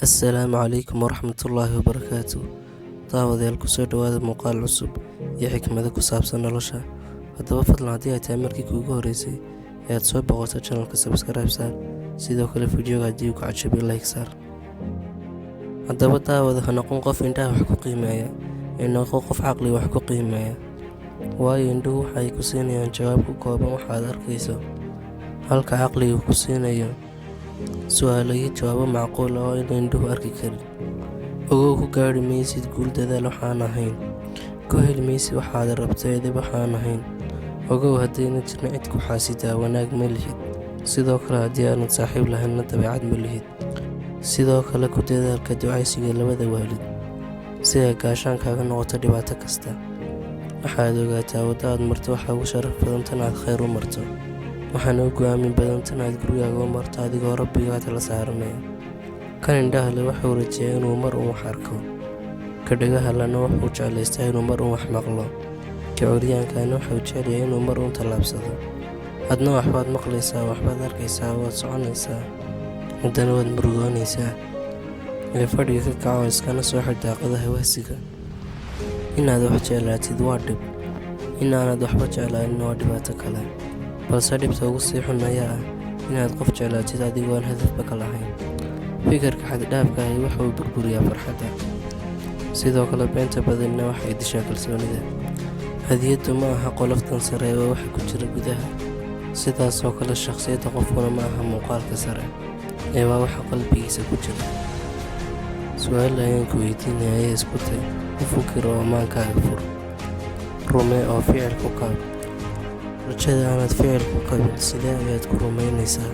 Assalaamu calaykum waraxmatullaahi wabarakaatu. Daawadayaal, kusoo dhawaada muuqaal cusub iyo xikmado ku saabsan nolosha. Haddaba fadlan, haddii ay tahay markii kuugu horeysay ee aad soo boqoto channelka, subscribe saar. Sidoo kale fiidiyowga haddii uu ku cajabiyo, like saar. Haddaba daawada, ha noqon qof indhaha wax ku qiimeeya, ee noqo qof caqliga wax ku qiimeeya. Waayo, indhuhu waxay ku siinayaan jawaab ku kooban waxa aad arkayso, halka caqligu ku siinayo su'aalo iyo jawaabo macquul ah oo ayna indhuhu arki karin. Ogow, ku gaadhi maysid guul dadaal waxaan ahayn. Ku heli maysid waxaad rabto edeb waxaan ahayn. Ogow, haddayna jirin cid ku xaasidaa, wanaag ma lihid. Sidoo kale haddii aanad saaxiib lahaynna, dabeecad ma lihid. Sidoo kale ku dadaalka ducaysiga labada waalid si ay gaashaan kaaga noqoto dhibaato kasta. Waxaad ogaataa, waddo aad marto waxaa ugu sharaf badan tan aad khayr u marto. Waxaana ugu aamin badan tan aad gurigaaga u marto adigoo Rabbigaa tala saaranaya. Kan indhaha leh wuxuu rajeeyaa inuu mar uun wax arko. Ka dhagaha lehna wuxuu jeclaystaa inuu mar uun wax maqlo. Ka curyaankaana wuxuu jecel yahay inuu mar uun tallaabsado. Adna waxbaad maqlaysaa, waxbaad arkaysaa, waad soconaysaa, haddana waad murugoonaysaa. Ee fadhiga ka kaco, iskana soo xidh daaqadaha wahsiga. Inaad wax jeclaatid waa dhib. In aanad waxba jeclaanin waa dhibaato kale. Balse dhibta ugu sii xun ayaa ah inaad qof jeclaatid adigoo aan hadafba ka lahayn. Fikirka xad-dhaafka ahi waxa uu burburiyaa farxadda. Sidoo kale beenta badanina waxay dishaa kalsoonida. Hadiyaddu ma aha qoloftan sare ee waa waxa ku jira gudaha. Sidaas oo kale shakhsiyadda qofkuna ma aha muuqaalka sare ee waa waxa qalbigiisa ku jira. Su'aal ayaan ku weydiinayaa ee isku day u fikir oo maankaaga fur. Rumee oo ficil ku qab. Rajada aanad ficil ku qabin, sidee ayaad ku rumaynaysaa?